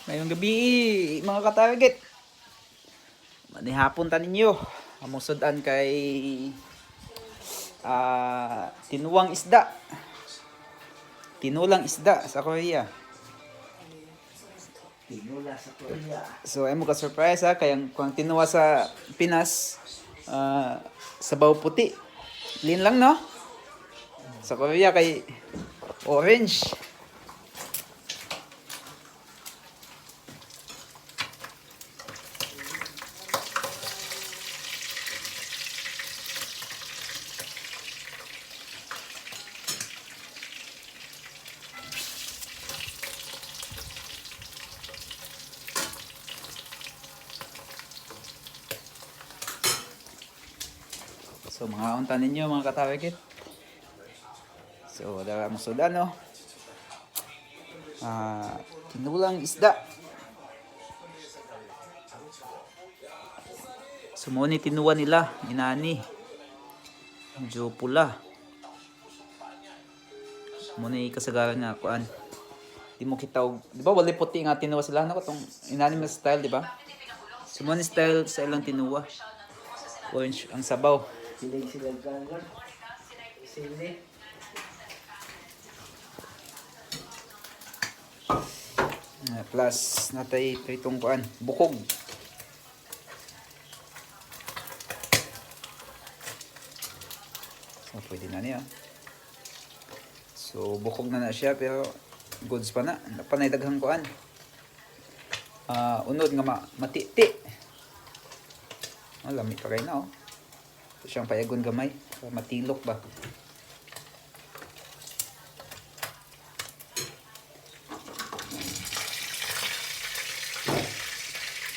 Ngayong gabi, mga katarget. Manihapon ta ninyo. Among sudan kay tinuwang isda. Tinulang isda sa Korea. Tinula sa Korea. So ay mo ka surprise ha kay ang kung tinuwa sa Pinas, sabaw puti. Clean lang, no? Sa Korea kay orange. So mga unta ninyo, mga katawigit. So dara ang sudan, no. Tinulang isda. So mo ni tinuwa nila, inani. Medyo pula. Mo ni kasagaran nga kuan. Di mo kita og, di ba wala puti nga tinuwa sila no, katong inani mas style, di ba? So mo ni style sa ilang tinuwa. Orange ang sabaw. Silig sila gagal. Sili. Plus natay pritong kuan, bukog. So pwede na niya. So bukog na na siya pero goods pa na. Panay daghang kuan. Unod nga matiti. Oh, lami pa kay na oh. Ito siyang payagon gamay. Para matilok ba.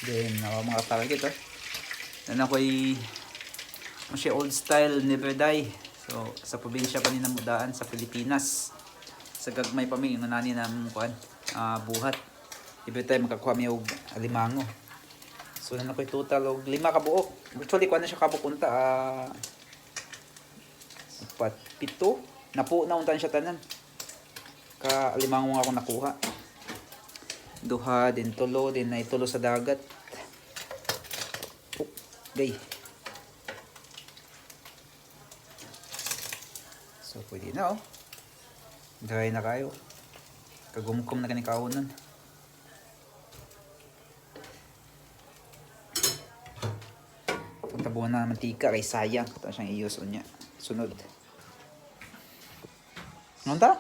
Then, ako mga target, oh. Nan ako'y ano siya, old style, never die. So, sa probinsya pa ni namudaan sa Pilipinas. Sa gagmay pa mi, yung nani na kuan, buhat. Every time makakuha mi og alimango. So, nan ako'y total og 5 ka buok. Actually, kuan na siya kabuok unta, 4, 7. Napuo na unta siya tanan. Ka alimango nga ako nakuha. Duha, din tulo, din na itulo sa dagat. Oh, gay. So, pwede na, oh. Dry na kayo. Kagumkum na kani kaunon. Itong tabuhan na ng mantika kay sayang. Ito siyang i-use niya. Sunod. Ano ta?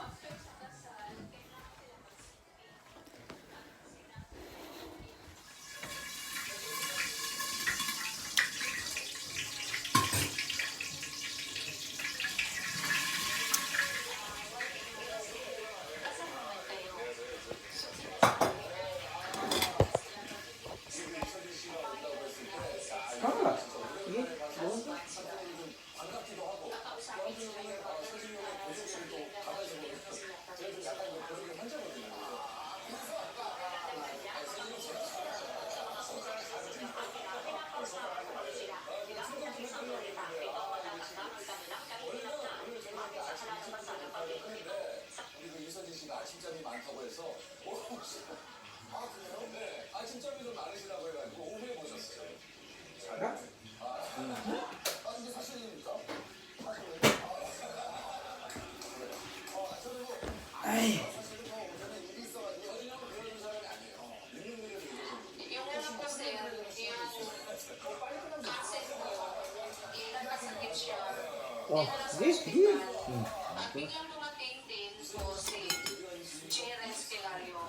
Ay! Yung ano po sir, yung cousin ko, eh, nagkasakit siya. Oh, Dinala sa sige, sige. ospital. At biglang dumating din po si Jerez Pilario.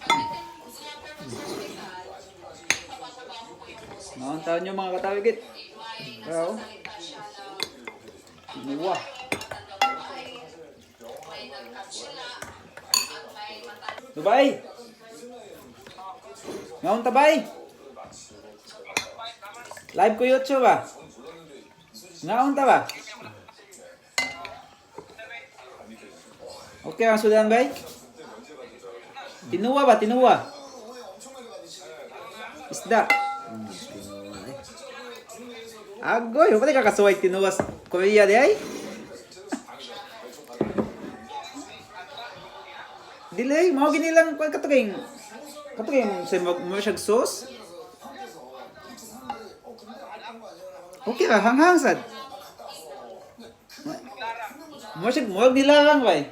Pagdating niya po sa ospital, ipapatabaho ko yung boses Mga niya. taon nyo, mga katawigit. Eh, may Wow. nagsasalita siya na ang Tinuwa. matandang babae, may nagkatsila, at may matandang Dubai! Ngaon tabay! Live ko YouTube ba? Ngaon ta ba? Okay ang sudan bay? Tinuwa ba? Tinuwa? Isda. Tinula eh. Agoy, wala ka kasuway tinuwa sa Korea di ay? Dili, mao gini lang kuan kato kay Kato kay sa mo siya sauce. Okay ra, hanghang sad. Mo siya mo nilarang bay.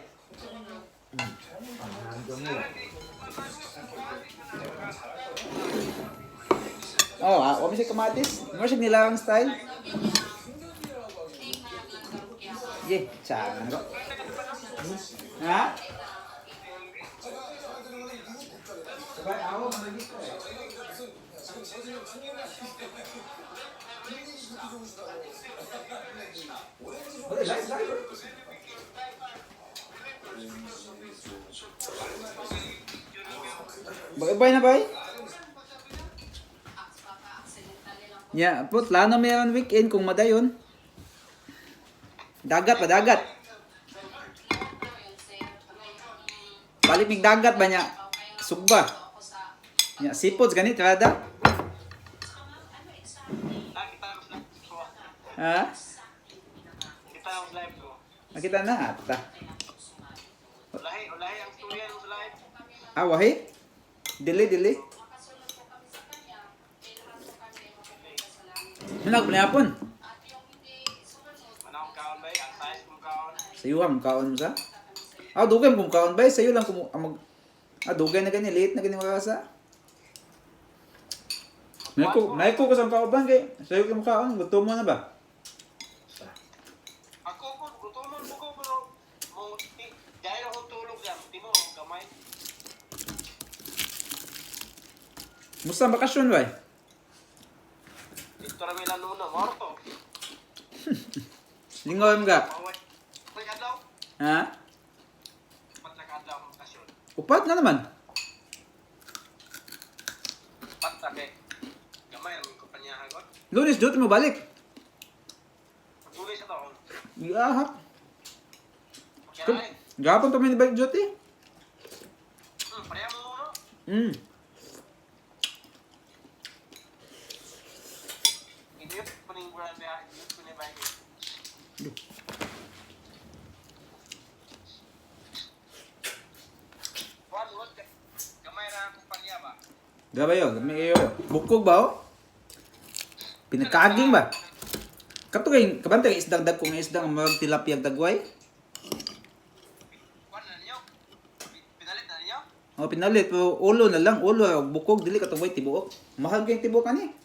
Oh, ah, wa siya kamatis. Mo siya nilarang style. Ye, chan ko. Ha? Sabay ako, malagi ko eh. Oy, live, live. Bye-bye na, bay. Yeah, po, plano meron weekend kung madayon. Dagat pa, dagat. Balik mig dagat ba niya? Sugba. Nya seafoods ganit rada. Ha? Kita ang live ko. Nakita na ata. Ulahi, ulahi ang storya ng live. Ah, wahi? Dili, dili. Nag hapon. Manang kaon ba? Ang size kong kaon. Sayo ang kaon mo sa? Ah, dugay mo kung kaon ba? Sayo lang kung ang mag. Ah, dugay na gani, late na gani makasa. May ko sa kauban kay sayo kay makaon, gutom mo na ba? Ako ko, gutomon ko ko pero mo ti dahil ako tulog lang, ti mo gamay. Musta ang bakasyon bay? Dito ra may luna, morto. Lingaw ka. Maway. May kadlaw, Ha? pat na kadlaw ang bakasyon. Upat na naman. Pat na kay gamay ang kumpanya hagot. Lunes, duty mo balik. Paguli sa taon. Giahak. Okay ra eh. Gapon pa may balik duty. Pareha mo no. Iniyot pa ning brand niya, iniyot ko ni ba. Juan, what gamay ra ang kumpanya ba? Gaba yun, may iyo. Bukog ba oh? Pinagkaaging ba? Kato kay kabantay isdang dag kung isdang mag tilapia dagway. Juan na ninyo? Pinalit na ninyo? O pinalit pero ulo na lang, ulo og bukog dili katong way tibuok. Mahal kay tibuok ani.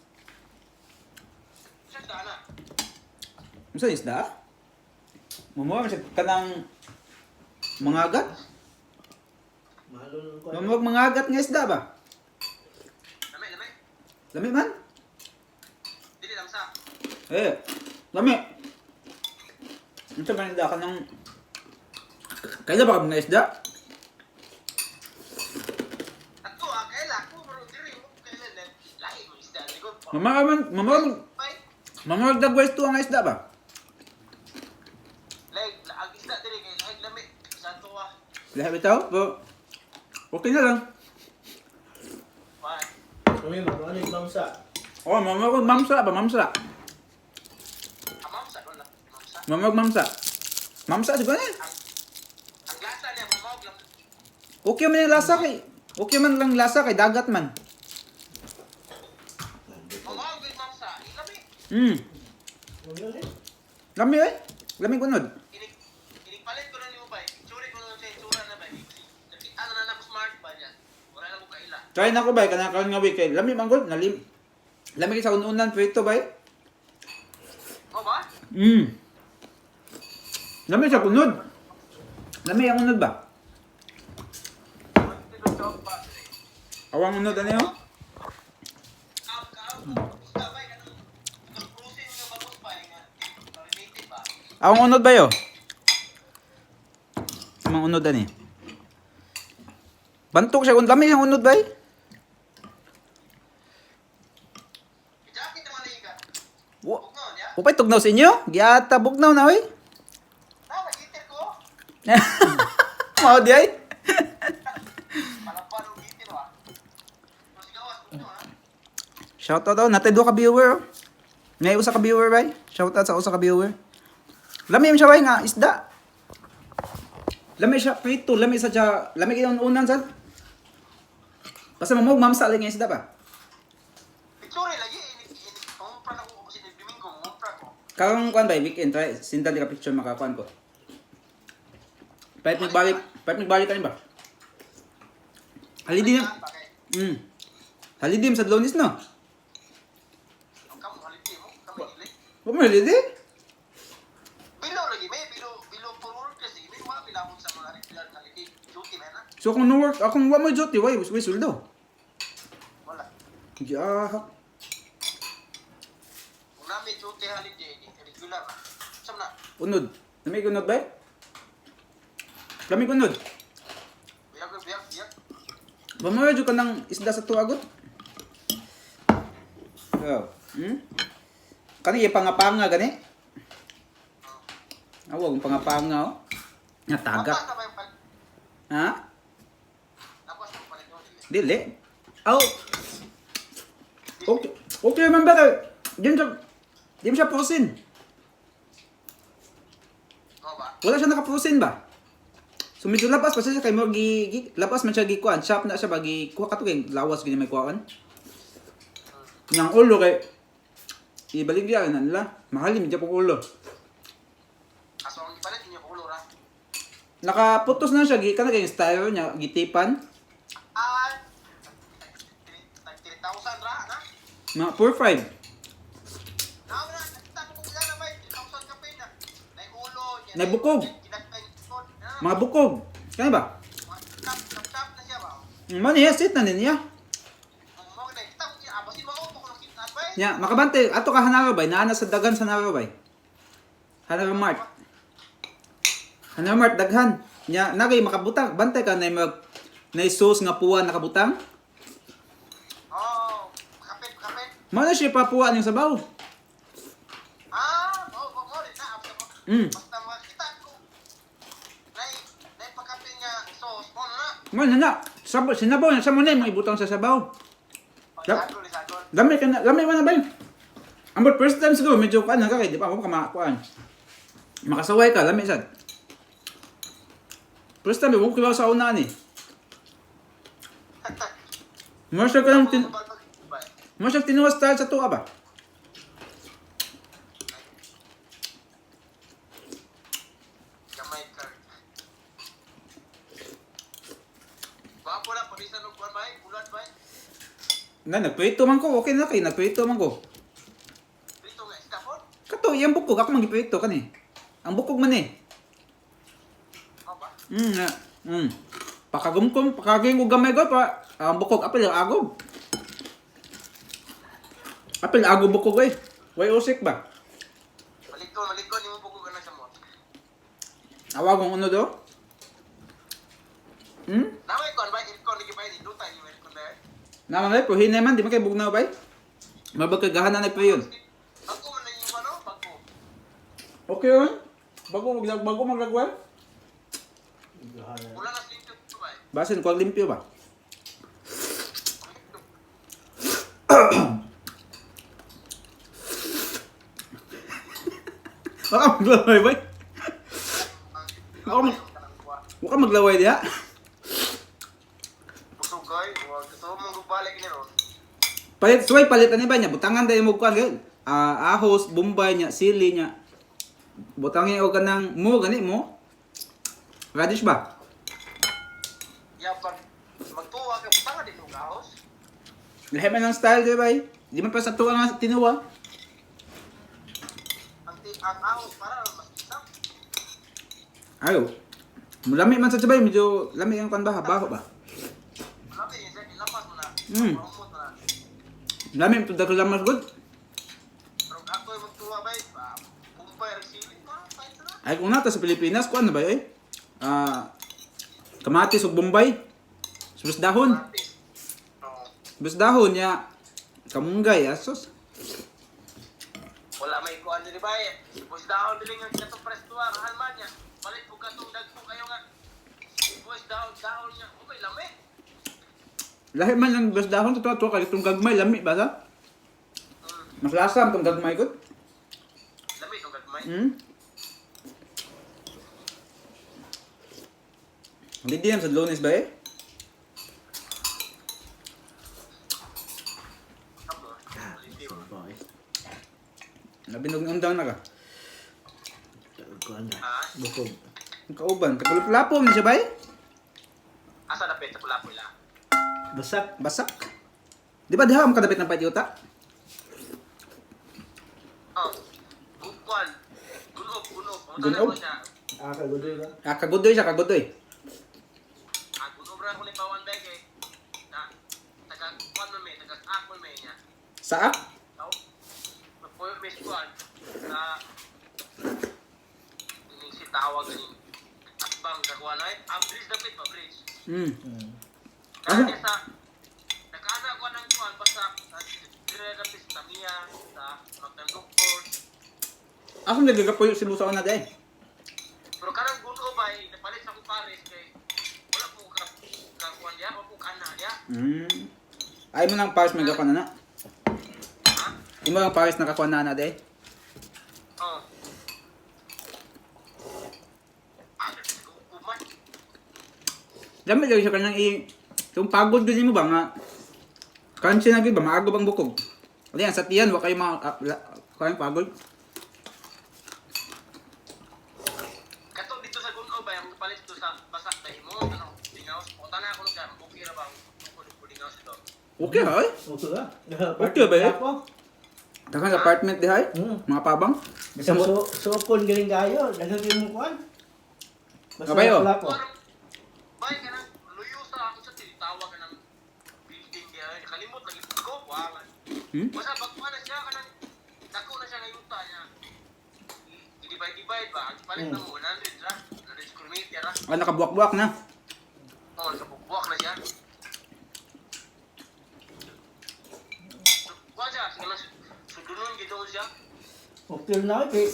Sir, daan na. Unsa isda? Mumuha man siya kanang mangagat. Mahalo ng kuwan. Mamawag mangagat nga isda ba? Lami, lami. Lami man? Dili lang sa. Eh, lami. Unsa man isda kanang Kailan ba ka mga isda? Ato ah, kaila ko pero diri mo kaila na lahi mo isda likod. Mamaman, mamaman, Bay, mamawag dagway to ang isda ba? lahi ang isda diri kay lahi lami sa tuwa. Lahat bitaw, pero okay na lang. Bye. Kami magano yung mamsa. Oh, mamawag mamsa ba, mamsa. Amam sa doon lang. Mamsa. Mamawag mamsa. Mamsa siguro na. Ang lasa niya mamawag lang. Okay man yung lasa kay. Okay man lang lasa kay dagat man. Mamawag yung mamsa. Ilami. Ano eh? Lami eh. Lami kunod. Inig inig palit ko na nimo bay. Tsuri ko na sa itsura na bay. Nakita na na ako smart ba niya. Wala na ko kaila. Try na ko bay kanang karon nga week kay lami man gud nalim. Lami kay sa ununan prito bay. Mo ba? Lami sa kunod. Lami ang unod ba? Awang unod ano yun? Awang unod ba yo? Amang unod ani. Bantok siya kun lami ang unod bay. Wa Upay tugnaw sa inyo? Giata bugnaw na oy. Mao di ay. Shoutout daw natay duha ka viewer. Oh. Ngay usa ka viewer bay. Shoutout sa usa ka viewer. Lami man siya bay nga isda. Lami siya prito, lami sa siya, lami kay unan sad. Basta mamog mamsa lagi nga isda ba. Picture lagi ini ini pangumpra na ko kasi ni Domingo mangumpra ko. Karong kuan ba weekend try sindan di ka picture makakuan ko. Pahit magbalik kanin ba? Holiday na. Bakit? Holiday sa Lunes no. Ang kamo holiday mo, kami dili. Wa mo holiday? Bilo lagi may bilo bilo for workers lagi may wala bilawon sa mga regular holiday duty man na. So kung no work, akong wa mo duty, why way sweldo? Wala. Giyahak. Kung nami duty holiday ni regular na. Sam na. Unod. Lamig unod ba? Lamig unod. Biyag biyag biyag. Ba mo ka ng isda sa tuagot? Oh. Kani yung pangapanga gani? Awa, ang pangapanga oh. Nga tagak. Lapas na ba yung palit? Ha? Lapas na palit mo dili. Dili. Aw. Okay. Okay man ba kay di siya di mo siya frozen. Mo ba? Wala siya naka-frozen ba? So medyo labas pa siya kay mo gi, gi labas man siya gikuan, shop na siya ba gi kuha ka to kay lawas gini may kuhaan. Nang ulo kay ibaligya na nila. Mahalin medyo po ulo. Aso ang ipalit inyo ulo ra. Nakaputos na siya gi kana kay style niya gitipan. Ah, 3,000 ra na. Mga 4-5. Naam na, nakita ko kung na bay, 3,000 ka pa na. Nay ulo niya. Naibukog. Kinagpay likod. Na. Mga bukog. Kaya ba? Tap tap tap na siya ba. Mo niya sit na niya. Ang mo na kita ko siya abasin mo ko nakita bay. Nya makabante ato ka Hanaro bay, naa na sa dagan sa Hanaro bay. Hanaro Mart. Hanaro Mart daghan. Nya nagay makabutang bantay ka na mag na sauce nga puwa nakabutang. Oh, kapit kapit. Mo na siya papuwa ning sabaw. Ah, mo mo mo na basta basta makita ko. Nay nay pakapin nga sauce mo na. Mo na na. Sabaw sinabaw na sa mo na yung mga ibutang sa sabaw. Yep. Sagol sagol. Dami ka na, dami man na bay. Ambot first time siguro medyo kuan na ka kay di pa ako ka makakuan. Makasaway ka lami sad. First time mo kibaw sa una ni. Mo siya ka lang tin mo siya tinuwa style sa tuwa ba? Gamay ka. Gwapo na, palisan og kuan bay, bulan bay. Na nagprito man ko, okay na kay nagprito man ko. Dito nga isda po. Kato iyang bukog ako magiprito kani. Ang bukog man eh. Mao ba? Na. Pakagumkum, pakaging og gamay ko pa ang bukog apil ang agob. Apil agob bukog eh. Way usik ba? Malikon, malikon nimo bukog ana sa mo. Awag ang uno do. Naway kuan bay, aircon lagi bay, duta ni aircon bay. Naman ay puhin naman di man kay bugnaw bay. Mabag kay gahanan na po yun. Bago man na yung ano, bago. Okay yun. Bago maglag bago maglagwal. Wala na slimpyo to bay. Basin kuwag limpyo ba? Baka maglaway bay. Baka mag Baka maglaway diha. Busog kay, wa gusto mo balik ni ron. Palit suway palit ani ba niya butangan dahil mo kuan gay. Ah, ahos, bombay niya, sili niya. Butangin og kanang mo gani mo. Radish ba? Ya pag magtuwa ka butang din og ahos. Lahi man ang style di ba? Di man pa sa tuwa nga tinuwa. Ang ang ahos para mas isa. Ayo. Lami man sa sabay, medyo lami ang kan ba, baho ba? Lami sa ilapas mo na. Promote mo na. Lami to dagol lamas good. Pero ako ay magtuwa bay, bumbay ra sili ma, pahit na. Ay kung nata sa Pilipinas kuan na ba eh? Ah, kamatis ug bombay. Subos dahon. Oo. Subos dahon nya kamunggay asos. Wala may kuan diri bay. Boys down diri nga katong presto ah, mahal man niya. Balik po katong dagko kayo nga. Boys down down niya. Okay lami. Lahi man lang bus dahon to to kay itong gagmay lami ba sa? Mas lasa ang itong gagmay gud. Lami tong gagmay. Hindi din sa Lunes ba eh? Labinog ng undang na ka. Kuan na. Ha? Bukog. Ang kauban. Kagulap-lapom ni siya bay? Asa na pet sa pula-pula? Basak. Basak. Di ba diha ang kadapit ng pait yuta? Oh. Kuan. Gunob, gunob. Ang Gunob? ko siya. Ah, kagudoy ba? Ah, kagudoy siya, kagudoy. Ah, gunob ra ko ni Pawan Beg eh. Na taga kuan man may, taga ako may niya. Saak? Tao. Magpuyo may kuan na ini si tawag ni Atbang sa kuan ay. Ah, bridge dapit ba bridge? Ah. Kaya sa nakaana ko ng kuan basta sa dire dapit sa Tamiya sa Magtandoktor. Ako nagagapuyo si Lusa na day. Pero karang guno ba eh, napalit sa akong pares kay wala po ka kakuan niya, wala po kana niya. Ay mo nang pares may gakuan na na. Ha? Imo lang pares nakakuan na na day. Oh. Ah, kuman. Dami lagi siya kanang i yung pagod din mo ba nga kansi na gyud ba maago bang bukog. Ayan sa tiyan wa kayo mga kayong pagod. Katong dito sa guno ba, ang kapalit dito sa basak na imo, ano, dingaws, o tanan ako siya, okay ra ba ang dingaws ito. Okay ha oy. Okay ba? Okay ba eh? Ako. Daghang apartment dihay. Mga pabang. Bisan so sukon galing kayo, daghan kayo mo kuan. Basta Kabayo. wala ko. Parang, bay ka nang luyo sa ako sa tawag ka ng building niya, kalimot lagi ko, wala. Basta bagkuhan na siya, kanang dako na siya nga yuta niya. I-divide-divide ba? Ang palit na mo, 100 ra, 100 square meter ra. Ah, nakabuwak-buwak na. Oo, oh, buwak na siya. So, kuha siya, sige lang, sudunon gito siya. Okay na kay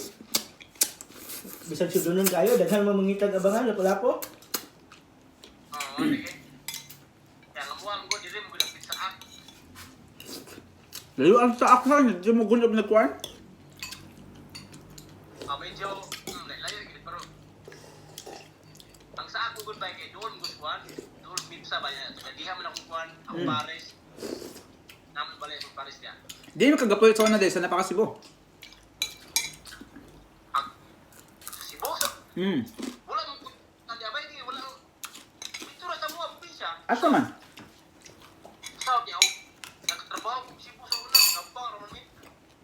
bisan sudunon kayo, daghan mo mangitag abangan wala ko. Oo, sige. Kaya nga mo, ko, dili mo gulapit sa ak. Layo ang sa aksan, di mo gulob na kuan. Ah, medyo, layo, gid, pero ang sa ako good bye kay doon gustuan, doon mipsa ba niya, diha man akong kuan, ang Paris. Naman balay ang Paris niya. Di mo kagapuyo sa una day sa napakasibo. Ang Cebu, wala mong kuan diya ba, hindi, wala dito ra sa mga probinsya. Asa man? Sa niya, oh, nagtrabaho ko Cebu sa una, nabang raman mi.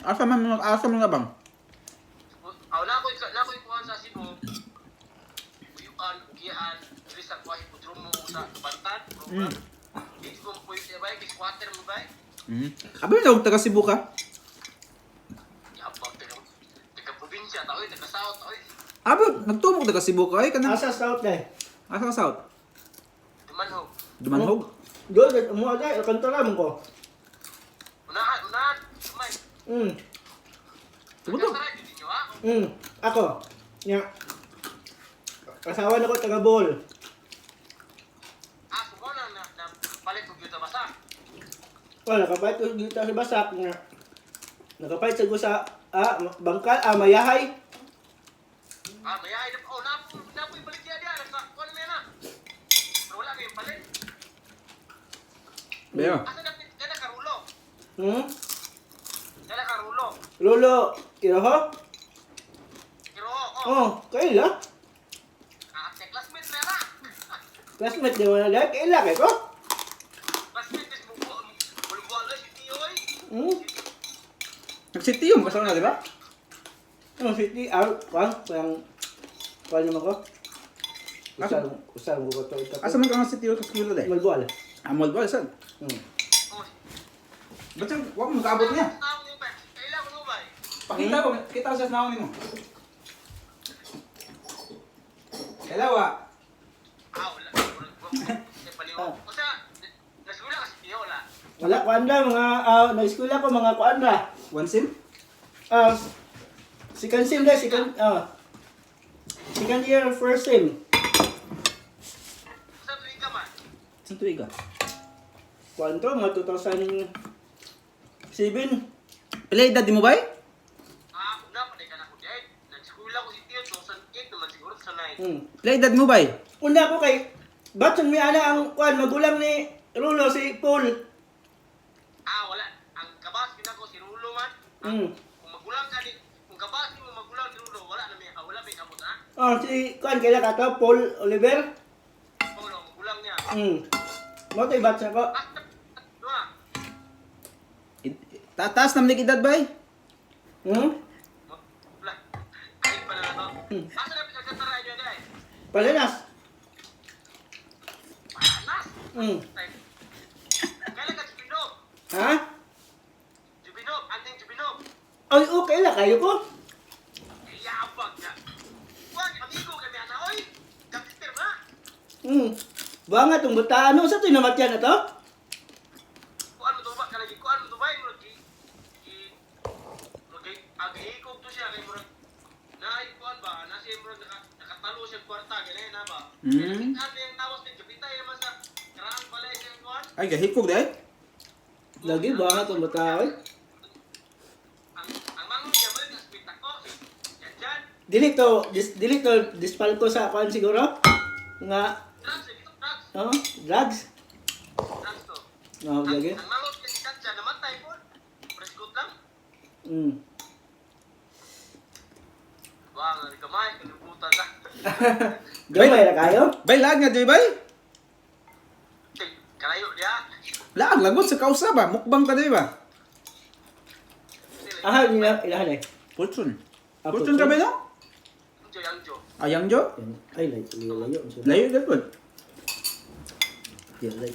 Asa man nga bang? Aw na ko na ko kuan sa Cebu. Uyuan, ugiyaan, diri sa kuan hipodromo sa Bantan. Dito ko puyo siya bay, squatter mo bay. Abi mo taga Cebu ka? Yabang taga taga probinsya ta oy, taga south oy. Abi nagtumok taga Cebu ka ay kanang Asa south dai. asa ka south? Dumanhog. Dumanhog. Doon mo dai, kantora mo ko. Unahan, unahan. Sumay. Tubo to. Taga dito niyo ha. Ako. Nya. Asawa na ko taga Bohol. Ah, sumo na na, na palit og yuta basa. Wala nakapait ko dito sa Basak nga. Nakapait sa gusa ah bangkal ah mayahay. Ah, mayahay na oh na na po ibalik diya diya nasa kuan mo na. Pero wala kayo palit. Bayo. Asa na kana karulo? Kana karulo. Lolo, kiroho? Pero oh, Oh, kaila. ah, te classmate na na. Classmate di wala dai, kaila kay ko. Classmate is mo bulbual si Tio oy. Nagsitiyom ka sa una, di ba? Ang city ah kuan kuang kuan naman ko. Usar usar ko to ito. Asa man ka nga sitio ka eskwela day? Malbual. Ah, Malbal sad. Oh. Ba't wa mo makaabot niya? Tao mo ba? Kaila ko mo ba? Pakita ko, kita ko sa naon nimo. Hello, ah. Ah, wala. Wala. Paliw. Usa, nasula ka si Tio wala. Wala kuan ra mga ah, nag-eskwela ko mga kuan ra. One sim? Ah, second sem dai, second second year first sem. Usa tuig ka man. Sa tuig ah. Kuan to mga 2007. Pila edad di mo bay? Ah, una pa ka na ko dyan. Nag-school ako si Tio 2008 naman siguro 2009. Pila edad mo bay? Una ko kay Batson may ana ang kuan magulang ni Rulo si Paul. Ah, wala. Ang kabas ko si Rulo man. Kung magulang ka ni kabase mo magulang ni Rulo, wala na may ah, wala may kamot ha. Oh, si kuan kaila ka to, Paul Oliver. Paulo, magulang niya. Mo to ibat sa ko. Ah, duha. Tataas na manig edad bay. Wala. Kahit pa na to. Asa na pinagkatara niyo dai? Palanas. Panas. Kailan ka Jubinob? Ha? Jubinob, anting Jubinob. Ay, okay lang kayo ko. Iyabag na. Wag, amigo kami ana oy. Gangster ba? Buha nga itong buta. Ano sa ito namatyan na to? Kuan mo to ba kanang kuan mo to ba murag gi gi murag agihikog to siya kay murag naay kuan ba na siya murag nakatalo siya kwarta ganay na ba. Ano yung tawas ni Jupiter naman sa karaang balay siya kuan. Ay gahikog dai. Lagi, buha nga itong buta. Oy. Ang mangon niya mo yung ko si Jan Jan. Dili to, dili to, dispal ko sa kuan siguro. Nga, Drugs eh, dito drugs. oh, drugs. Drugs to. Oh, lagi. Ang mangon niya si Jan Jan namatay po. Presgot lang. Wah, ang kamay, kalibutan na. Gamay ra kayo? Bay lag nga di bay. Kalayo niya. Laag lagot sa kausa ba? Mukbang ka di ba? Aha, ila ilahan eh. Pulsun. Ah, Pulsun ka ba no? Angjo, Angjo. Ayang jo. Ay, layo, layo, layo. Layo gud. Layo, layo.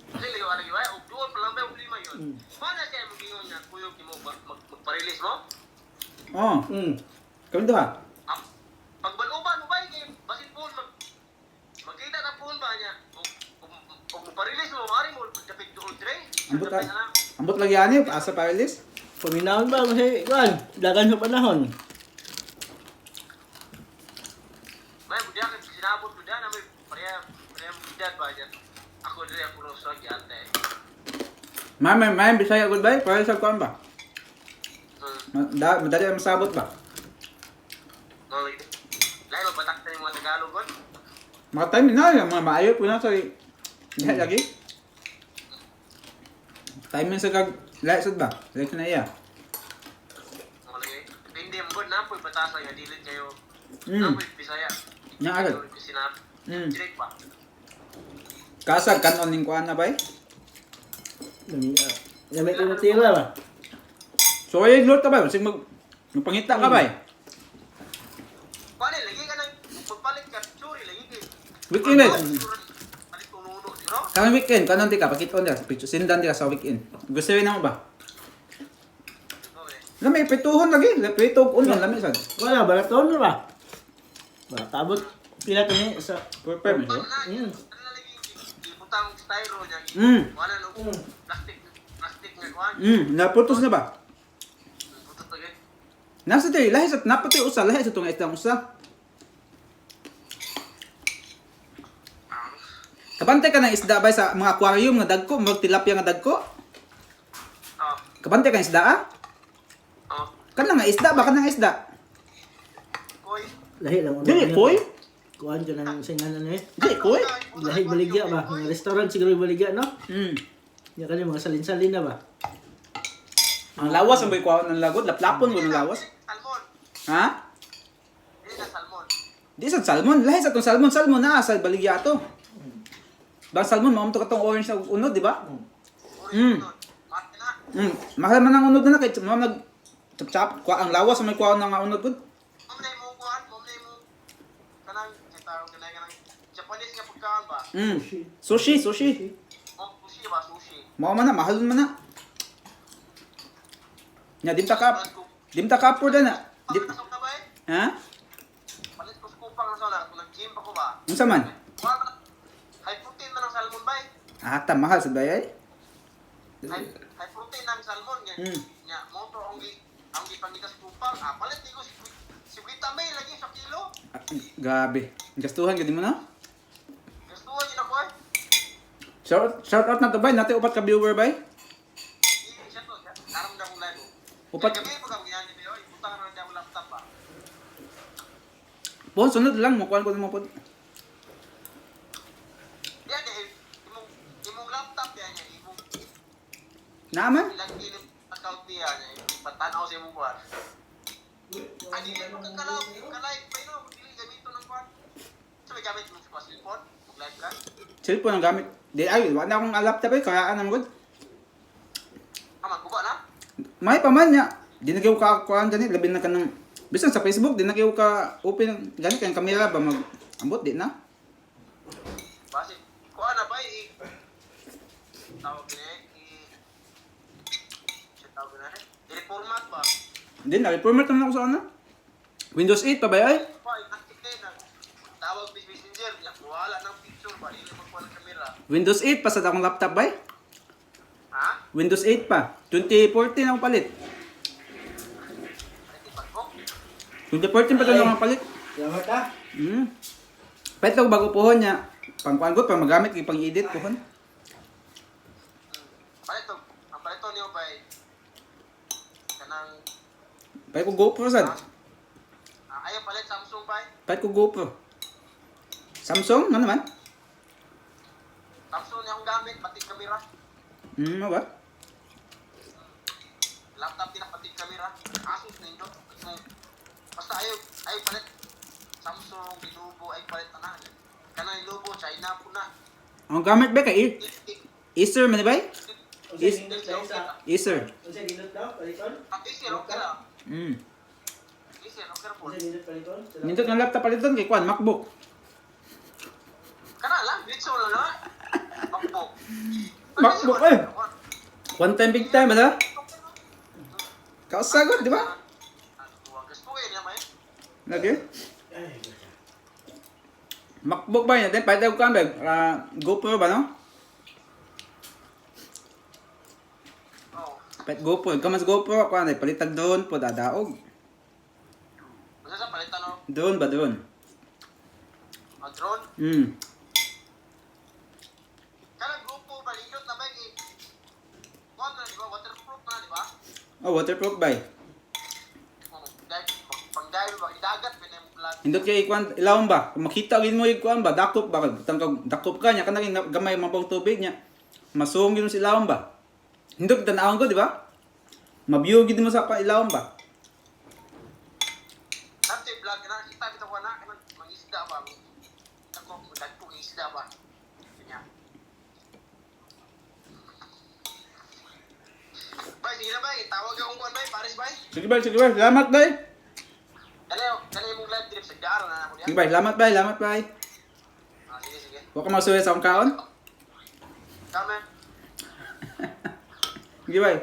Kasi layo lagi ay, og duol pa lang ba problema yun. Mana siya mo gingon niya kuyog nimo ba magpa-release mo? Oh, kami duha. Ang pagbaluban mo ba kay basin phone mag magkita ta phone ba niya? Og og mo-release mo mari mo dapit duol dire. Ambot ka. Ambot lagi ani asa pa release. Paminahon ba kasi kuan, dagan sa panahon. May budya kay sinabot ko na may pareha pareha mo edad ba niya. Ako dire ako ro sa ante. May may may Bisaya gud bay, para sa kuan ba? Madali ang masabot ba? No lagi. Lain mo batak ta mga Tagalog gon. Mga time na, yung mga maayo po na sa diha lagi. Time sa kag lahi sad ba? Lahi na iya. Mo lagi. Depende mo gon na po'y batasa nga dili kayo. Na po'y Bisaya. Nya agad. Sinab. Direct ba? Kasag kanon ning kuan na bay. Lami, lami ko tira ba? So ay glot ka bay, sig mag magpangita ka bay. Kuan lagi ka nang magpalit ka sorry lagi kay. Weekend eh. Palit kong nuno, no? Kanang weekend, kanon di ka pakit-on dira, picture sindan dira sa weekend. Gusto rin mo ba? Okay. Lami pituhon lagi, prito og unon lami sad. Wala, baraton na ba? Ba, tabot pila kami sa Prepare mo. Ano na lagi ibutang styro niya. Wala no plastic plastic nga kuan. Naputos na ba? Putot lagi. Nasa tayo, lahi sa napatay usa, lahi sa tong isdang usa. Kabantay ka ng isda bay sa mga aquarium nga dagko, mga tilapia nga dagko. Oh, Kabantay ka ng isda ah? oh. Kana nga isda ba kana nga isda? Koy. Lahi lang. Dili koy? Kuan ka ng singan ano eh. Dili koy? Lahi baligya ba? Mga restaurant siguro yung baligya, no? Ya kani mga salin-salin na ba? Ang lawas ang boy kuha ng lagod, laplapon ko ng lawas. Salmon. Ha? Dili na salmon. Di sa salmon, lahi sa tong salmon, salmon na sa baligya ato. Bang salmon mao to katong orange na unod, di ba? Mate na. Mahal man ang unod na kay mao nag chap chap kuha ang lawas ang may kuha nga unod gud. Mo na imong kuan, mo na imong kanang tawag kanang kanang Japanese nga pagkaon ba? Sushi, sushi. Oh, sushi ba sushi. Mao man na, mahal man na. Nya dim ta ka po na. Dim, Palit ko ba eh? ha? Palit ko sa kupang na sola, kung nag-gym pa ko ba? Unsa man? Kuan man. High protein man ang salmon ba eh? Ah, ta mahal sad bayay. High protein ang salmon nga. Nya mo to ang gi ang gipangita sa kupang. Ah, palit ko si si May lagi sa kilo. Ah, grabe. Gastuhan gid mo na. Gustuhan yun ako eh. Shout out na to bay, nate upat ka viewer bay. Di siya to. Karam na akong live. Upat. Gabi pag ang ginani niyo, ibutang na lang akong laptop ba. Pon sunod lang mo kuan ko mo pod. Yan eh, imong imong laptop yan niya, imong Naaman? ilang ilim account niya niya, patanaw sa imong kuan. Ay, dili mo ka ka-live pa yun. Dili gamito ng kwan. So, may gamit mo sa cellphone? Mag-live ka? Cellphone ang gamit. Di ay wala na akong laptop ay kayaan ang good. Ah, magbuka na? May pa man niya. Di na kayo ka kuan gani labi na kanang bisan sa Facebook di na kayo ka open gani kay ang kamera ba mag ambot di na. Basi, kuha na ba eh? Tawag na eh. Siya tawag na eh. I-reformat ba? Di na reformat naman ako sa ano. Windows 8 pa ba ay? Pa, active na. Tawag bis messenger. Wala ng picture ba? Hindi magkuha ng kamera. Windows 8 pa sa akong laptop bay. Ha? Windows 8 pa. 2014 ako palit. Ay, di ba ko? 2014 pa daw ako palit. Salamat ah. Palit ako bago pohon niya. Pangkuan ko pang magamit kay pang-edit pohon. Palito. Ang palito niyo ba kanang Palit ko GoPro sad. ah, ayaw palit Samsung ba? Palit ko GoPro. Samsung ano naman? Samsung niya akong gamit pati kamera. Ano ba? Laptop din ang pati kamera. Asus ninyo. Basta ayaw ayaw palit Samsung, Lenovo ay palit na. Kanang Lenovo, China po na. Ang gamit ba kay Acer man ba? Unsa nindot daw sa Acer. Unsa nindot daw paliton? Ang Acer, okay lang. Acer, okay po. Unsa nindot paliton? Salamat. Nindot ng laptop paliton kay kuan MacBook. Kana lang, litso lang na. MacBook. MacBook, eh. One time big time ba? Kausagot, di ba? Gusto ko yun naman eh. Lagi. Ay, basta. MacBook ba yun? Then palit ako kuan ba? Ah, GoPro ba no? Oo. Palit GoPro. Kamas GoPro kuan ay palitag drone po dadaog. Basta sa palitan no, Drone ba drone? ang drone. Kanang grupo ba nindot na ba eh. Kuan na di ba? Waterproof na di ba? Oh, waterproof ba? Oo. Dahil pang dive ba idagat ba na yung vlog. Hindot kay ikuan ilawom ba? Kung makita gid mo ikuan ba, dakop ba butang kag dakop ka niya kanang gamay mabang tubig niya. Masuong gid mo sa ilawom ba? Hindot tan-awon ko, di ba? Mabiyo gid mo sa pa ilawom ba? Nanti vlog na kita bitaw ko na kanang mangisda ba. Ako dagko isda ba. Kanya. Bay, sige na bay, tawag akong kuan bay, Paris bay. Sige bay, sige bay. Salamat bay. Dali, dali mong live trip sa daan na ako diya. Sige bay, salamat bay, salamat bay. Ah, sige sige. Wa ka masuya sa akong kaon. Kame. Sige bay.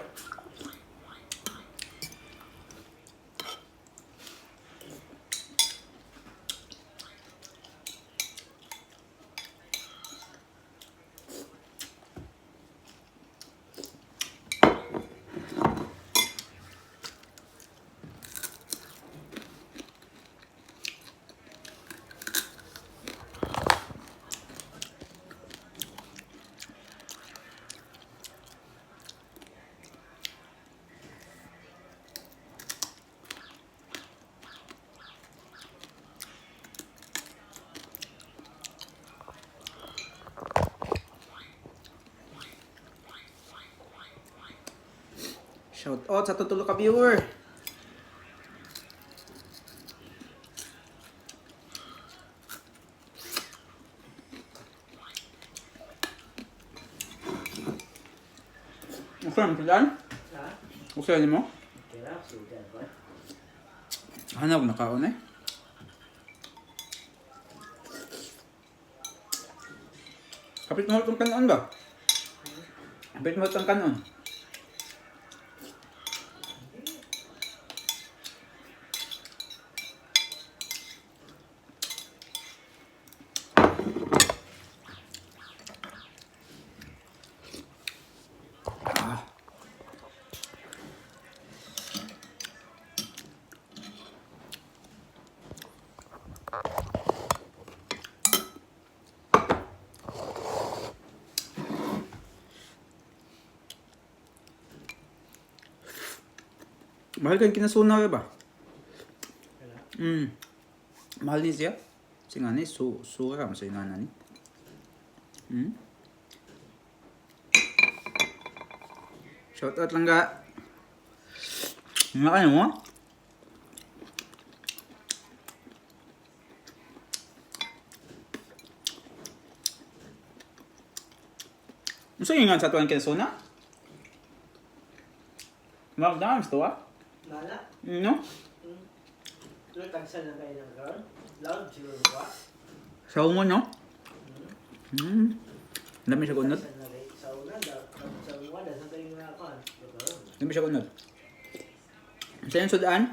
Shout out sa tutulo ka viewer. Okay, ang pilan? Ha? Okay, ano mo? Okay ra, sudan ba? Ano ako nakaon eh? Kapit mo itong kanon ba? Kapit mo itong kanon. Ah. Mahal kang kinasunaw ba? Wala. Mahal ni siya. Kasi nga ni, sura mo sa nga ni. Shout out lang ga. Nga kayo mo? Unsa ingan sa tuan Quezon na? Magdams to ah. Nala. No? Pero tagsan lang kayo ng karon. Loud siguro ba? Sa mo no? Lami siya kunod. Tagsan na kayo. Sa una, sa una, sa kayo nga ako. Karon. Lami siya kunod. Sa yung sudan?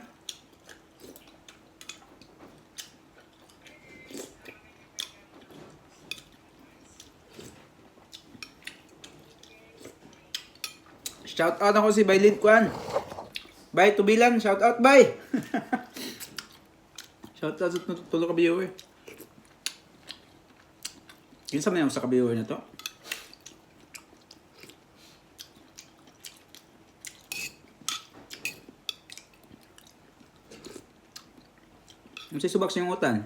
Shout out ako si Bailin Kwan. Bay Tubilan, shout out bay. Shout out sa tulo ka viewer. Kinsa man yung sa ka viewer na to? Unsay subak sa iyong utan?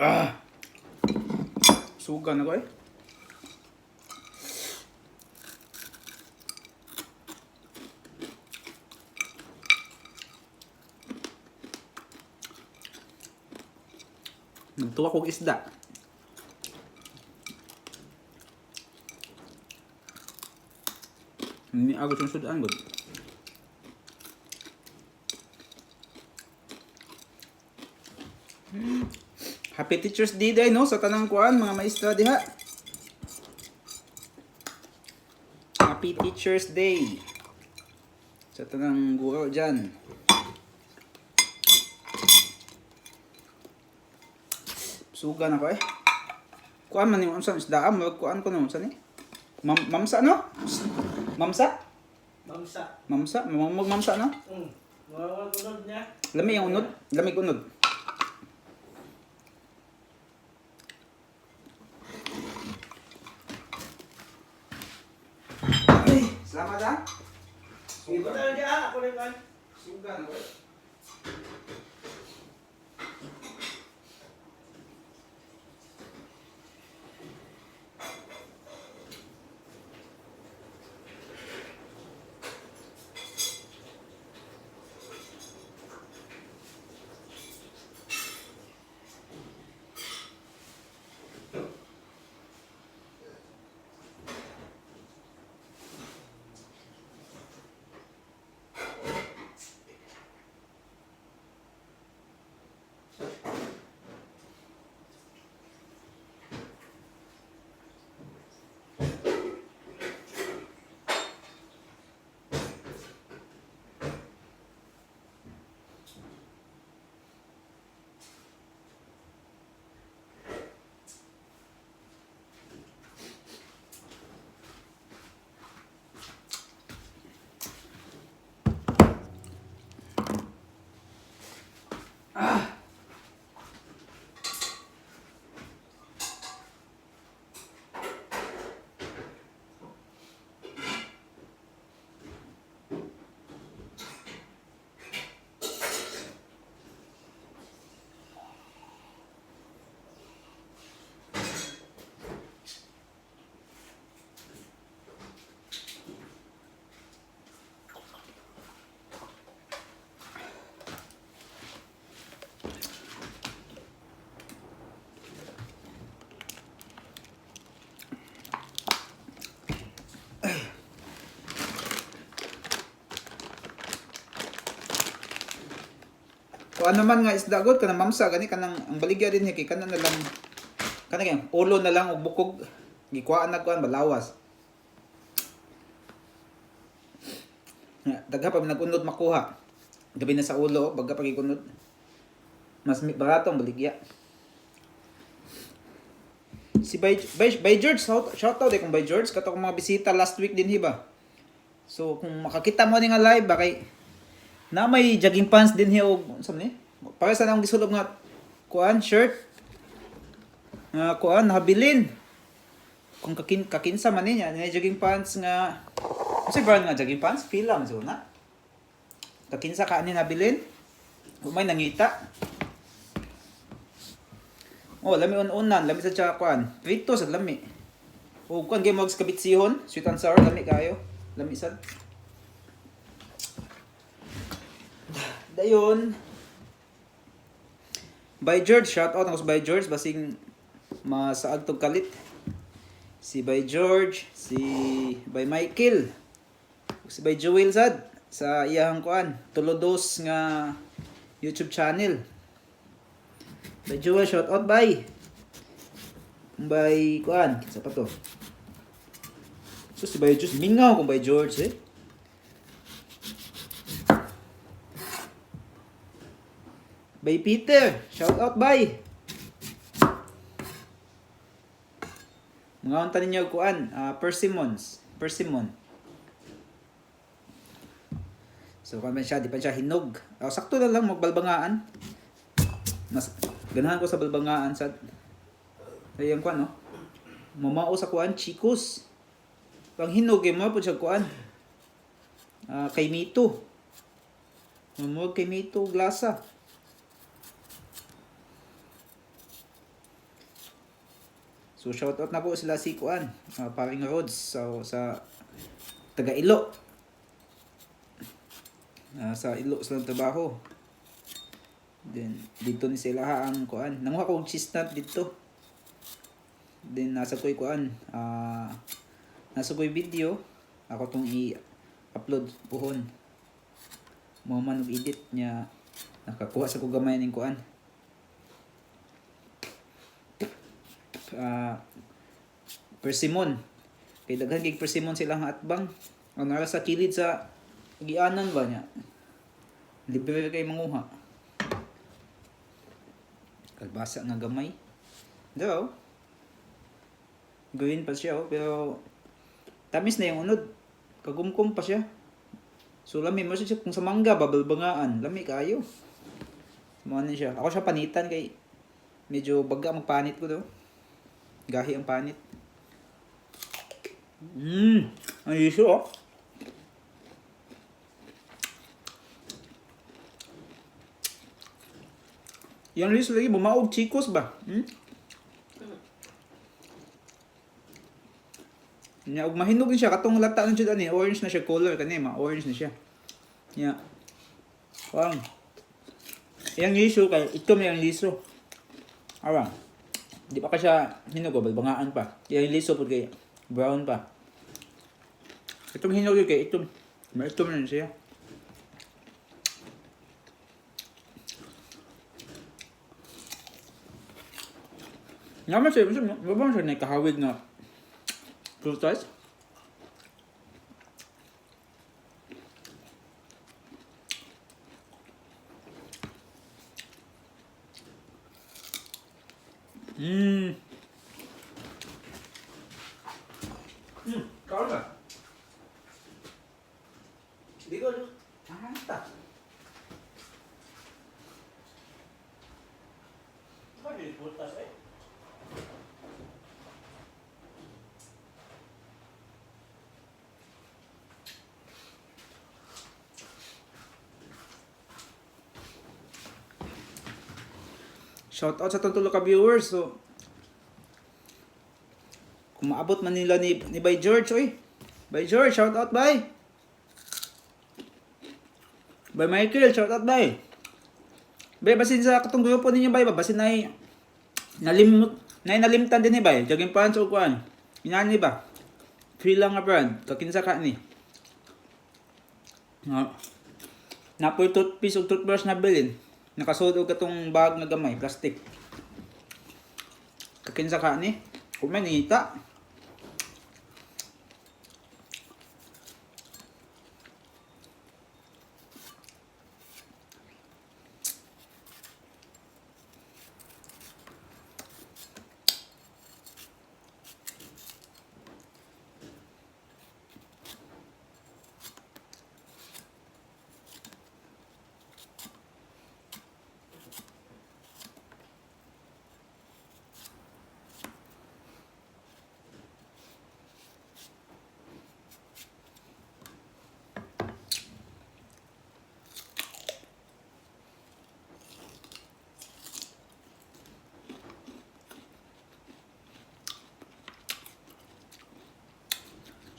Ah. Suga na ko eh. Nagtuwa kog isda. Ni ako yung sudan gud. Happy Teacher's Day day no sa tanang kuan mga maestra diha. Happy Teacher's Day. Sa tanang guro diyan. Suga na ko eh. Kuan man yung unsa isda ah, murag kuan ko no unsa ni? Mamsa no? Mamsa? Mamsa. Mamsa, mamamag mamsa no? Mga unod niya. Lami yung unod, lami unod. Ay, salamat ah. Ibo na lang ah. Ako na yung Suga na ko. Kung ano man nga isda god kanang mamsa gani kanang ang baligya din kay kana na lang kana kay ulo na lang og bukog gikuhaan na kuan balawas. Ya, dagha pa nagunod makuha. Gabi na sa ulo, baga pag igunod. Mas barato ang baligya. Si Bay George, shout out eh kung Bay George, kato kong mga bisita last week din hiba. So kung makakita mo ni nga live ba kay na may jogging pants din hiya og unsa man ni? Para sa nang gisulob nga kuan shirt nga kuan nahabilin. Kung kakinsa man niya, niya jogging pants nga unsa brand nga jogging pants? Fila man siguro na. Kakinsa ka ani nabilin? Umay nangita. Oh, lami un-unan, lami sa tsaka kuan. Prito sa lami. O kuan kay mag kabitsihon, sweet and sour lami kayo. Lami sad. Dayon. Bay George, shout out ako sa Bay George basing masaag tog kalit. Si Bay George, si Bay Michael, ug si Bay Joel sad sa iyahang kuan, Tulodos nga YouTube channel. Bay Joel, shout out bay. Bay kuan, kinsa pa to? So si Bay George, mingaw kung Bay George eh. Bay Peter, shout out bay. Mga unta ninyo kuan, persimmons, persimmon. So kuan man siya, di pa siya hinog. Oh, sakto na lang magbalbangaan. Mas ganahan ko sa balbangaan sa Ayan kuan no. Mamao sa kuan chicos. Pang hinog eh mo pud siya kuan. Ah, kay Mito. Mamao kay Mito glasa. So shoutout na po sila si Kuan, paring Rods so, sa taga Ilo. Ah, sa Ilo sila trabaho. Then dito ni sila ha ang kuan. Nanguha ko og cheese nut dito. Then nasa ko'y kuan, nasa ko'y video ako tong i-upload puhon. Mo man og edit niya nakakuha sa ko gamay ning kuan. Ah, persimmon. Kay daghan kay persimmon sila nga atbang. Ang nara sa kilid sa gianan ba niya. Libre kay manguha. Kalbasa nga gamay. Daw. Green pa siya oh, pero tamis na yung unod. Kagumkum pa siya. So lami mo siya kung sa mangga babalbangaan, lami kayo. Mo na siya. Ako siya panitan kay medyo baga magpanit ko daw. Gahi ang panit. Ang iso oh. Yang liso lagi bumaog chicos ba? Hmm? Nya og mahinog din siya katong lata ng jud ani orange na siya color kani ma orange na siya. Nya. Wang. Yang liso kay itom yang liso. Awa. Di pa ka siya hinog o balbangaan pa. Yang liso pud kay brown pa. Itong hinog yun kay itom. Maitom na siya. Naman siya, mabang siya nakahawig na prutas. Kaon ka? Di ko no. Ah, ta. Bakit putas eh? Shout out sa itong tulo ka viewers. So, kung maabot man nila ni Bay George, oy. Bay George, shout out, Bay. Bay Michael, shout out, Bay. Bay, basin sa katong grupo ninyo, Bay, ba? Basin na nalimot, na nalimtan din ni Bay. Jogging pants o kuan. Inani ba? Free lang nga brand. Kakinsa ka ni. Nga. Napoy toothpaste o toothbrush na bilin. Nakasuod og katong bag nga gamay, plastic. Kakinsa ka ni? Kumain nangita.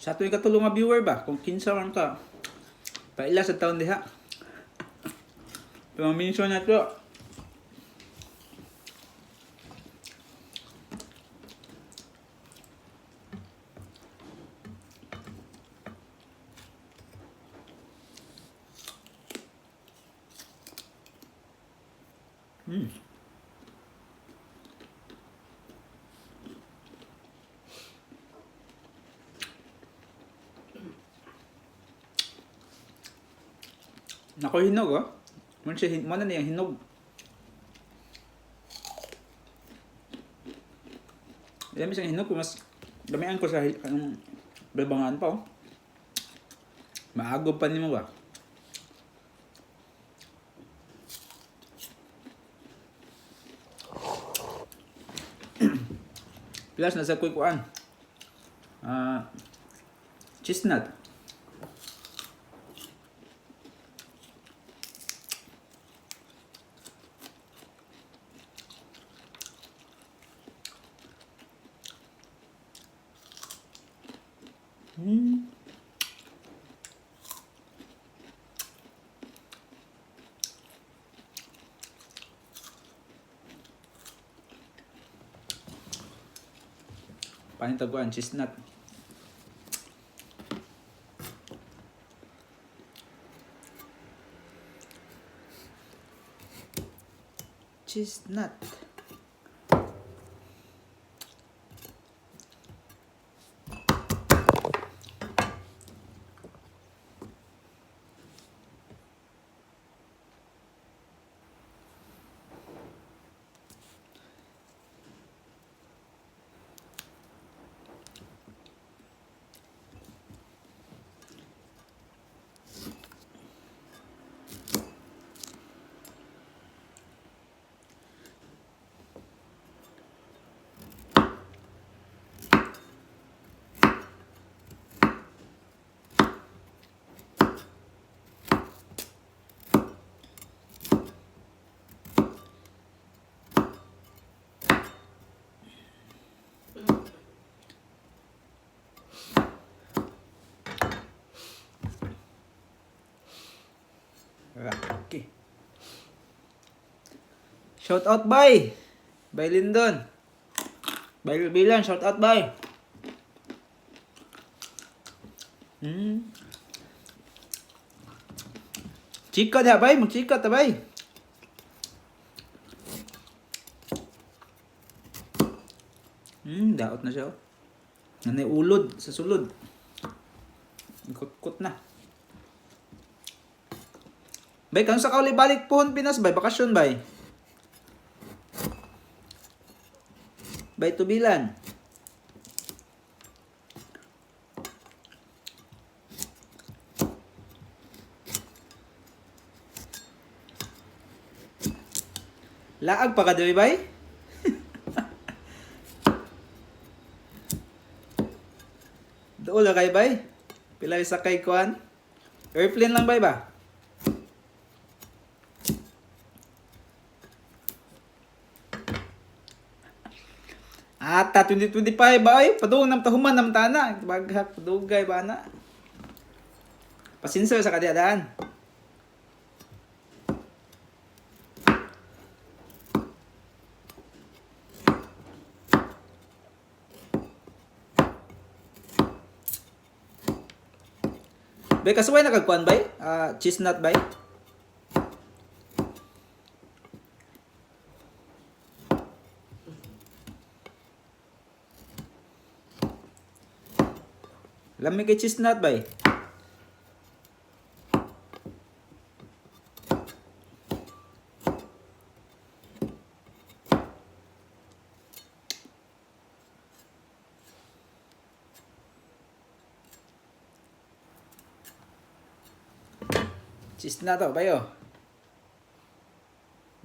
Sa ato yung katulong nga viewer ba? Kung kinsa man ka, paila sa taon diha. Pero mention na to. Nako hinog oh. Mo siya mo na niya hinog. Dami siyang hinog mas damian ko sa anong babangaan pa oh. Maago pa nimo ba? Plus nasa kuy kuan. Ah, chestnut. Panitaguan, chestnut. Chestnut. Okay. Shout out bay. Bay Lindon. Bay Bilan, shout out bay. Chika diha bay, magchika ta bay. Daot na siya. Oh. Nanay ulod sa sulod. Ikot-kot na. Bay, kano sa kauli balik pohon Pinas bay, bakasyon bay. Bay tubilan. Laag pa ka diri bay? Dool na kay bay? Pila sakay kuan? Airplane lang bay ba? Ata 2025 ba ay padung nam tahuman nam tana baghak padugay ba na. Pasinsa sa kadiadaan. Bay kasuway na kagkuan bay? Ah, chestnut bay? Lami kay chestnut bay. Chestnut to, bayo.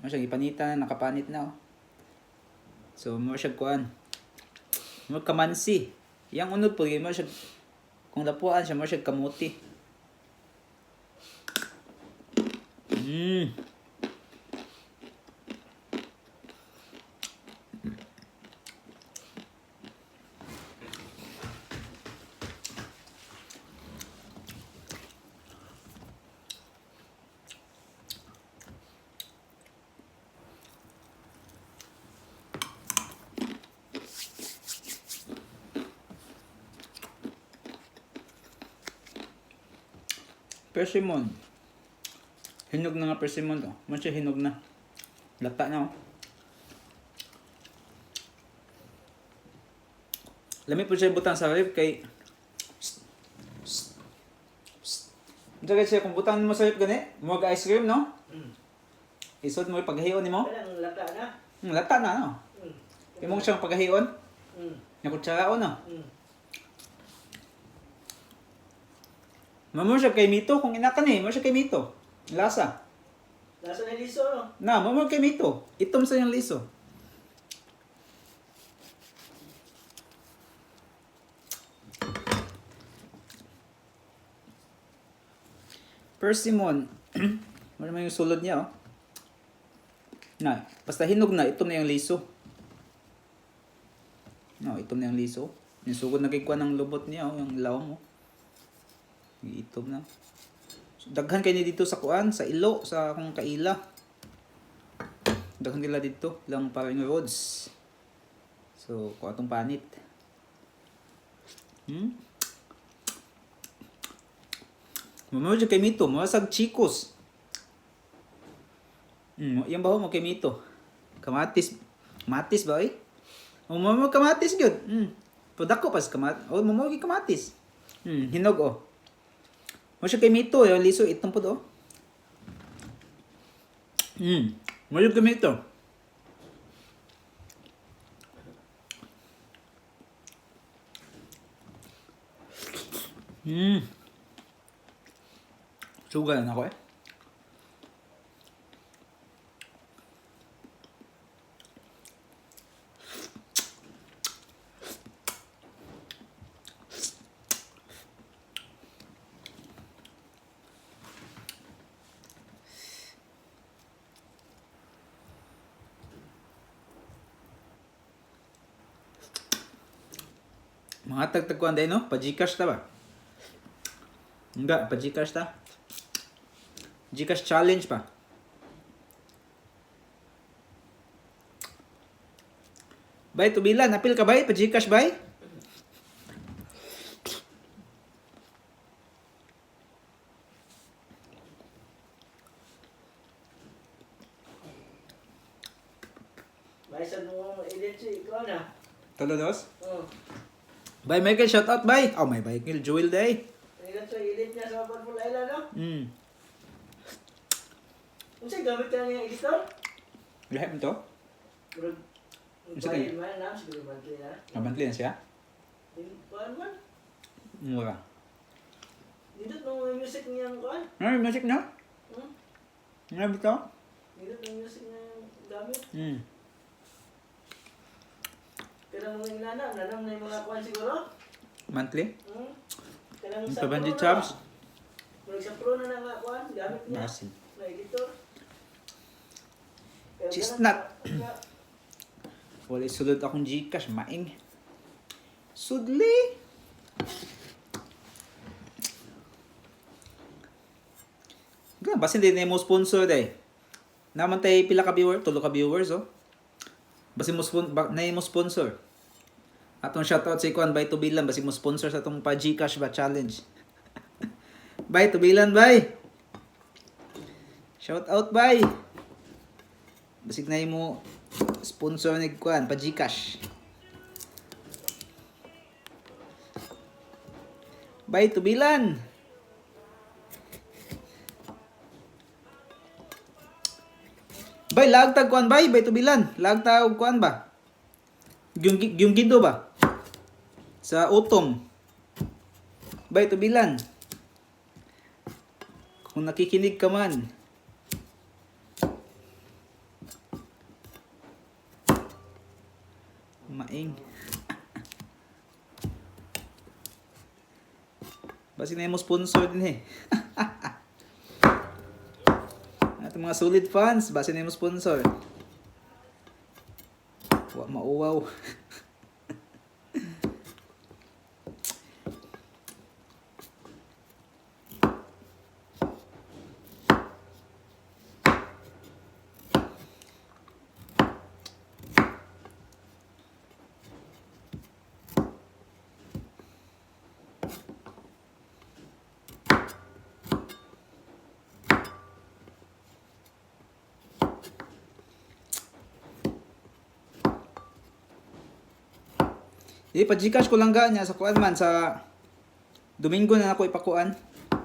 Mo siya gipanita na, nakapanit na oh. So mo siya kuan. Mo kamansi. Yang unod po mo siya kung lapuan siya mo siya kamuti. Persimmon. Hinog na nga persimmon to. Mo siya hinog na. Lata na oh. Lami po siya butang sa ref kay psst, psst, psst. Unsa kay siya kung butang mo sa ref gani, mo ice cream no? Isod mo paghion nimo. Kanang lata na. Lata na no. Imong siyang paghion. Nya kutsaraon no. Mamo siya kay mito kung inakan eh, mo siya kay mito. Lasa. Lasa na liso no. Na, mo kay mito. Itom sa iyang liso. Persimmon. Mo naman yung sulod niya, oh. Na, basta hinog na, itom na yung liso. No, itom na yung liso. Yung sugod na kay kuha ng lubot niya, oh, yung lawang mo. Itom na. So, daghan kay ni dito sa kuan, sa ilo, sa akong kaila. Daghan nila dito, lang parang roads. So, kuha tong panit. Mamaya kay mito, masag chikos. Yan ba ho mo kay mito? Kamatis. Kamatis ba eh? O mo kamatis gyud. Padako pas kamat. O mo mo kamatis. Hinog oh. Mo siya kay mito, yung liso itong pud oh. Mo yung kay mito. Sugal na ako eh. Mga tagtagkuan din, no? Pa-Gcash ta ba? Nga, pa-Gcash ta. Gcash challenge pa. Bay, tubilan. Apil ka, bay? Pa-Gcash, bay? Baisan mo edit si ikaw na. Tolo dos? Oh. Bay, Michael, shout out, bay. Oh, may Michael, Jewel day. Edit sa edit niya sa Purple Island no. Unsa gamit ka niya editor? Lahat mo to? Murag Unsa kay- bayad man na siguro monthly na. Nabantli na siya? Kuan man. Mura. Dito no may music niya ang kuan. Ay, music na? Hmm? Ano ba to? Dito may music niya ang gamit. Kanang mga inana, nanam na yung mga kuan siguro. Monthly? Kanang Yung sa pa Bandit pro na Chops? ba? Murag sa pro na na nga kuan, gamit niya. Basin. Na editor. Pero Chestnut. ganang- Wala sulod akong Gcash, maing. Sudli! Ga, basin din mo sponsor day. Naman tay pila ka viewer, tulo ka viewers oh. Basin mo spon ba, na mo sponsor. Atong shoutout si Kwan bay Tubilan basin mo sponsor sa atong pa Gcash ba challenge. Bay Tubilan bay. Shoutout bay. Basig na mo sponsor ni Kwan pa Gcash. Bay Tubilan. Bay lagtag kuan bay, bay tubilan. Lagtag kuan ba? Yung yung gido ba? Sa utom. Bay tubilan. Kung nakikinig ka man. Maing. Basig na mo sponsor din eh. At mga solid fans, base na yung sponsor. Wa mauwaw. Di pa GCash ko lang ga niya sa kuan man sa Domingo na ako ipakuan.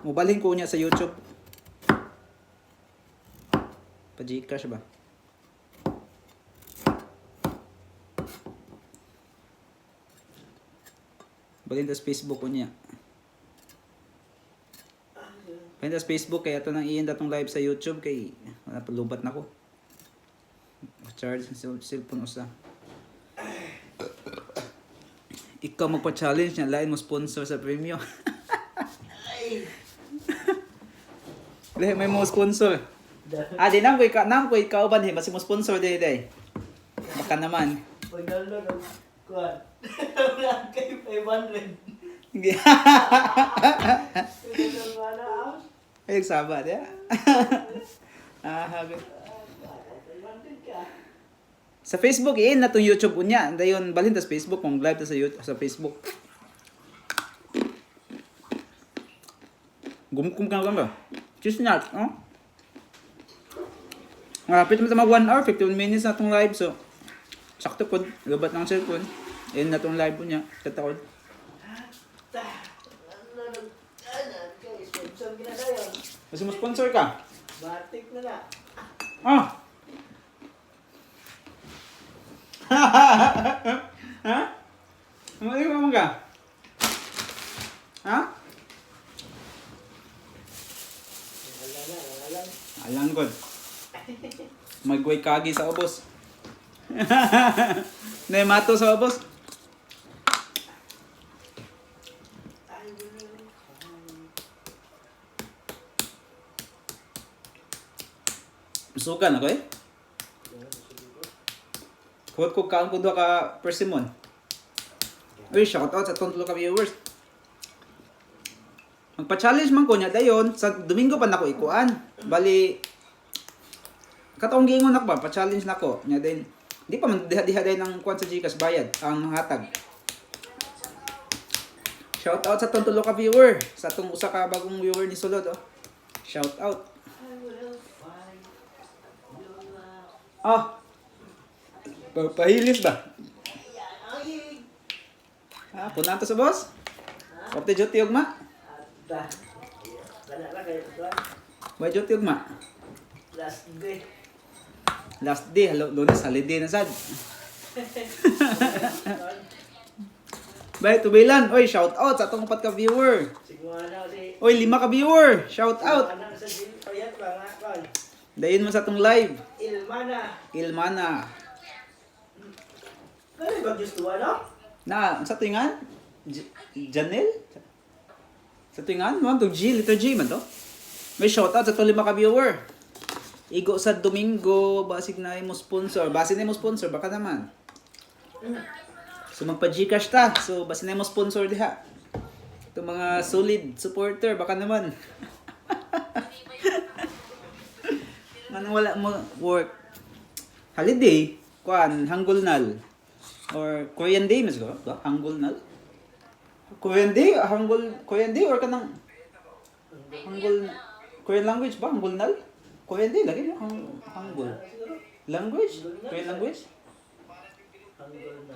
Mobalhin ko niya sa YouTube. Pa GCash ba? Balhin tas Facebook ko niya. Balhin tas Facebook kay ato nang iyan datong live sa YouTube kay wala pa lubat na ko. Charge sa cellphone usa. Ikaw magpa-challenge niya, lain mo sponsor sa premyo. Lahi may mo sponsor. Ah, di nang ko ikaw, nang ko ikaw ban basi mo sponsor di day. Baka naman. Pag-download ang kuan. Wala kay 500. Ay, nagsaba di. Ah, habi. Sa Facebook, iin na tong YouTube unya. Dayon balhin tas Facebook kung live ta sa YouTube, sa Facebook. Gumkum ka lang ba? Cheese nut, oh? Malapit mo mag 1 hour, 15 minutes na tong live. So, sakto po. Lubat ng cellphone. Iin na tong live unya. Kataon. Sponsor ka na kayo. Kasi mo sponsor ka. Batik na na. Ah! Ha? Ano yung mga? Ha? Wala na, wala lang. Alang god. Magway kagi sa ubos. Nemato sa ubos. I will Suka na ko eh. Kuwat ko kaon ko duha ka persimmon. Uy, shout out sa atong tulo ka viewers. Magpa-challenge man ko niya dayon sa Domingo pa nako ikuan. Bali katong giingon nako ba, pa-challenge nako niya dayon. Di pa man diha-diha dayon ang kuan sa GCash bayad ang hatag. Shout out sa atong tulo ka viewer, sa atong usa ka bagong viewer ni Sulod oh. Shout out. I will find your love. Ah. Pahilis ba? Ay, Ah, punan to sa boss. Kopte duty ugma. Ata. Wala na kayo. May duty ugma. Last day. Last day, hello, Lunes, holiday na sad. Bay, tubilan. Oy, shout out sa atong upat ka viewer. Siguro na si... Oy, lima ka viewer. Shout out. Ano sa Jill Payat ba nga? Kwan? Dayon mo sa atong live. Ilmana. Ilmana. Ano ba gusto ano? Na, sa tuwingan? Janel? Sa tuwingan? Ma'am, to G, letter G man to. May shout out sa atong lima ka viewer. Igo sa Domingo, basig na mo sponsor. Basig na mo sponsor, baka naman. So magpa Gcash ta. So basig na mo sponsor diha. Itong mga solid supporter, baka naman. Anong wala mo work? Holiday, kuan, Hangulnal. Or Korean Day, mas go? Ba? Hangulnal? Korean Day? Hangul, Korean Day or kanang Hangul, Korean language ba? Hangulnal? Korean Day lagi no? Hangul. Language? Korean language? Hanggol na.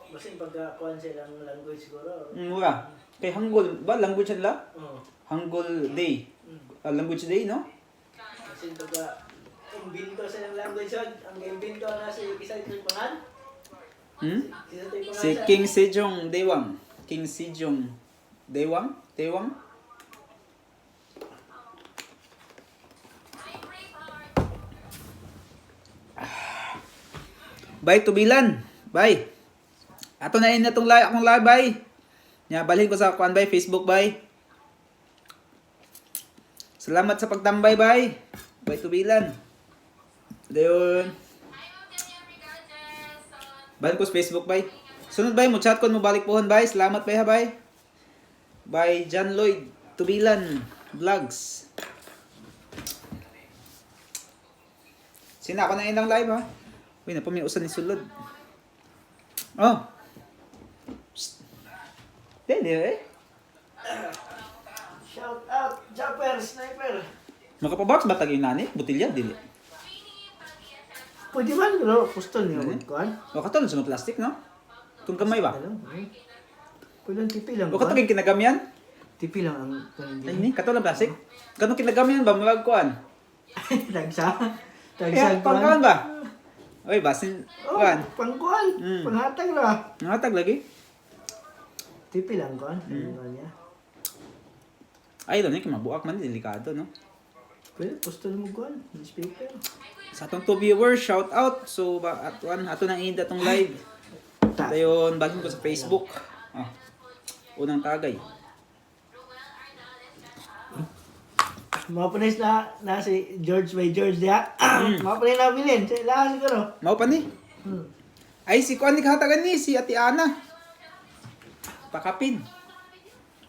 Basin pagkakuan silang language siguro. Mura. Kay Hangul ba language nila? Oo. Hangul Day. Ah, language Day, no? Basin pagka imbento silang language yun. Ang imbento na si isa ito'y pangan. Hmm? Isa ito'y pangan Si sa- King Sejong Daewang. King Sejong Daewang? Daewang? Bye, tubilan. Bye. Ato na na tong live akong live bye. Nya balhin ko sa kuan bye Facebook bye. Salamat sa pagtambay bye. Bye tubilan. Dayon. Balhin ko sa Facebook bye. Sunod bye mo chat kon mo balik pohon bye. Salamat bye ha bye. Bye John Lloyd Tubilan Vlogs. Sina ako na ilang live ha. Uy, napamiusan ni Sulod. Oh. Psst. Dili eh. Shout out, Jumper, Sniper. Makapabox ba tag inani? Butilya dili. Pwede man, pero gusto niyo kuan. O katulad sa mga plastic no? Itong gamay ba? Alam, eh. Kulang tipi lang. O kato kay kinagamyan? Tipi lang ang kanang Ay ni, kato lang plastic. Kanong kinagamyan ba murag kuan? Tagsa. Kaya Tagsa pangkuan ba? Oy, basin Oh, kuan. pangkuan. Panghatag ra. Nangatag lagi. Tipi lang kuan. Kuan niya. Ay, doon kay mabuak man delikado, no? Pwede posto mo kuan, newspaper. Sa atong two viewers, shout out. So ba atuan ato nang inda tong live. Ta. Dayon balhin ko sa Facebook. Ah. Unang tagay. Mga panis na na si George by George diha. Mga panis na bilin. Sa ila siguro. Mao pa ni. Ay si kuan ni kahatagan ni si Ate Ana. Pakapin.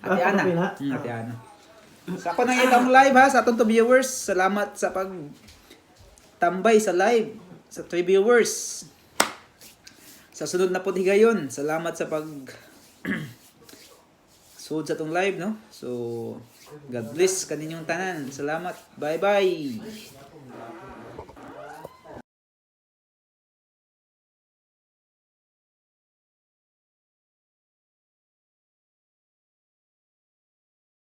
Ate Ah, Ana. pakapin, ha? Ate Ana. Sa ako nang itong live ha sa atong two viewers. Salamat sa pag tambay sa live sa three viewers. Sa sunod na po higayon. Salamat sa pag sud sa atong live, no? So God bless kaninyong tanan. Salamat. Bye bye.